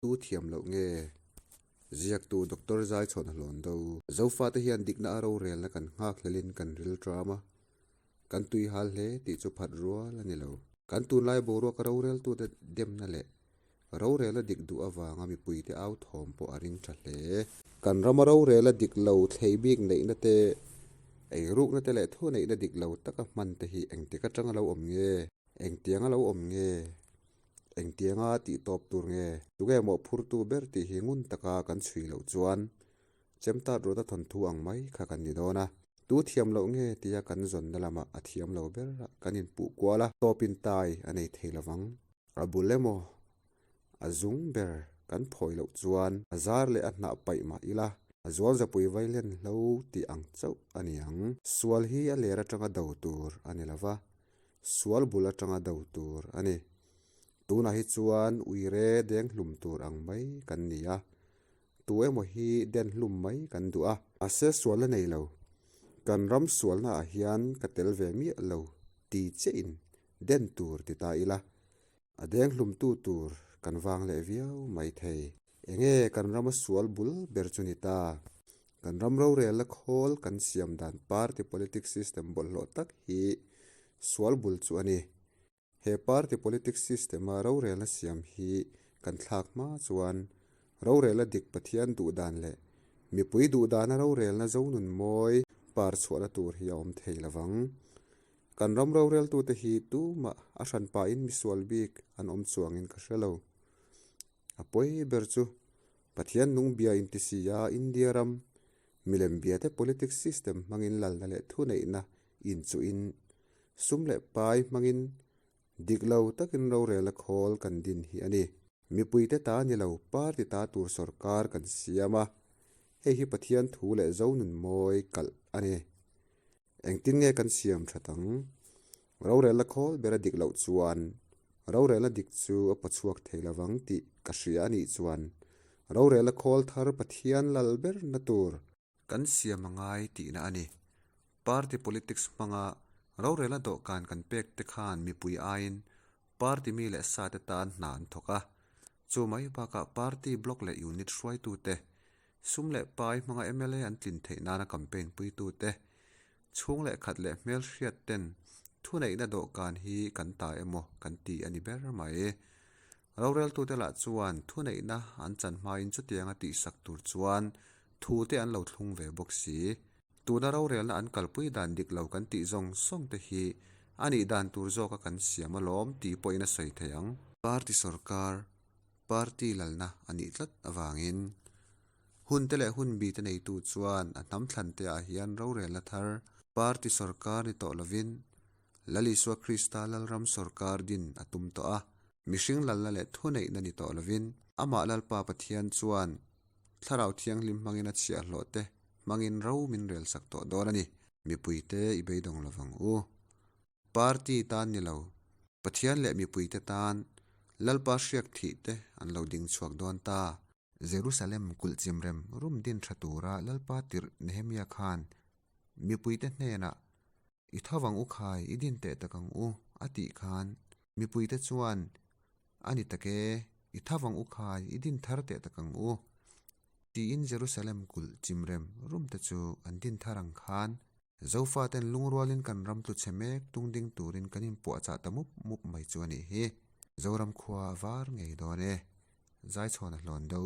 Tu thiam loh nge? Ziaktu Doctor Zaichhawn Hlawndo. Zofate hian dikna a rorelna kan nghakhlelin kan ril ṭam a, kan tui hal hle tih chu phat rual a ni lo. Kan tunlai boruaka roreltute demna leh rorela dik duh avanga mipuite au thawm pawh a ring ṭha hle. Kan rama rorela dik lo thlei bik neihna te, eirukna te leh thuneihna dik lo taka hman te hi engtik aṭanga lo awm nge? Engtianga lo awm nge? Engtianga tih tawp tur nge? Tunge mawhphurtu ber tih hi ngun taka kan chhui loh chuan Chemtat rawta thawnthu ang mai kha kan ni dawn a. Tu thiam loh nge tia kan zawnna lamah a thiam lo ber a kan inpuh kual a, tawpin tai a nei thei lovang. A bul emaw a zung ber kan phawi loh chuan a zar leh a hnah paih mah ila a zual zapui vailen hlo tih ang chauh a ni ang. Sual hi a ler atanga do tur a ni lova, Sual bul atanga do tur a ni. Tunah hi chuan uire deng hlum tur ang mai kan ni a, tu emaw hi den hlum mai kan duh a. Mahse sualna nei lo, kan ram sualna ah hian ka tel ve miah lo ti chiahin den tur ti ta ila, a deng hlumtu tur kan vang leh viau mai thei. Enge kan rama sual bul ber chu ni ta? Kan ram rorelna khawl kan siam dan party politics system bawlhhlawh tak hi sual bul chu a ni. He party politics system-a rorelna siam hi kan thlak hma chuan rorelna dik Pathian duh dan leh mipui duh dana rorelna zonun mawi par chhuahna tur hi a awm thei lovang. Kan ram roreltute hi tumah a hranpain misual bik an awm chuangin ka hre lo. A pawi ber chu Pathian nung bia inti si a India ram milem biate politics system hmangin lalna leh thuneihna inchuhin sum leh pai hmangin dik lo takin rorelna khawl kan din hi a ni. Mipuite ta ni lo party ta tur sorkar kan siam a, hei hi Pathian thu leh Zonun mawi kalh a ni. Engtin nge kan siam that ang? Rorelna khawl bera dik loh chuan rorelna dik chu a pawchhuak thei lovang tih ka hria a nih chuan rorelna khawl thar Pathian lal berna tur kan siam a ngai tihna a ni. Party politics hmanga rorelna dawhkan kan pek te khan mipui aiin party mi leh sa te tan hna an thawk a, chu mai bakah party block leh unit hruaitute Sum leh pai hmanga mla an tlin theih nana campaign puitute, chhung leh khat leh hmelhriat ten thuneihna dawhkan hi kan ta emaw kan ti a ni ber mai. Roreltute lah chuan thuneihna an chan hmain chutianga tihsak tur chuan thute an lo thlung ve bawk si. Tuna rorelna an kalpui dan dik lo kan tih zawng zawng te hi a nih dan tur zawka kan siam alawm tih pawhin a sawi thei ang. Party sorkar Party lalna a nih tlat avangin hunte leh hunbi te neitu chuan a hnam thlan te ah hian rorelna thar party sorkar ni tawh lovin Lal Isua Krista Lalram sorkar din a tum tawh a, mihring lalna leh thuneihna ni tawh lovin amah Lalpa Pathian chuan Thlarau Thianghlim hmangin a chhiahhlawh te hmangin ro min relsak tawh dawn a ni. Mipuite i beidawng lovang u. Party tan ni lo, Pathian leh mipuite tan Lalpa hriak thih te an lo ding chhuak dawn ta. Jerusalem kulh chimrem rum din tha tura Lalpa tirh Nehemia khan mipuite hnenah, I tho vang u khai, i din teh tak ang u, a tih khan mipuite chuan, A ni tak e, i tho vang u khai, i din thar teh tak ang u, tiin Jerusalem kulh chimrem rum te chu an din thar ang khan Zofaten lungrualin kan ram tlu chhe mek tung ding turin kan inpuahchah ta mup mup mai chu a nih hi. Zoram khua a var ngei dawn e. Zaichhawn a hlawn do.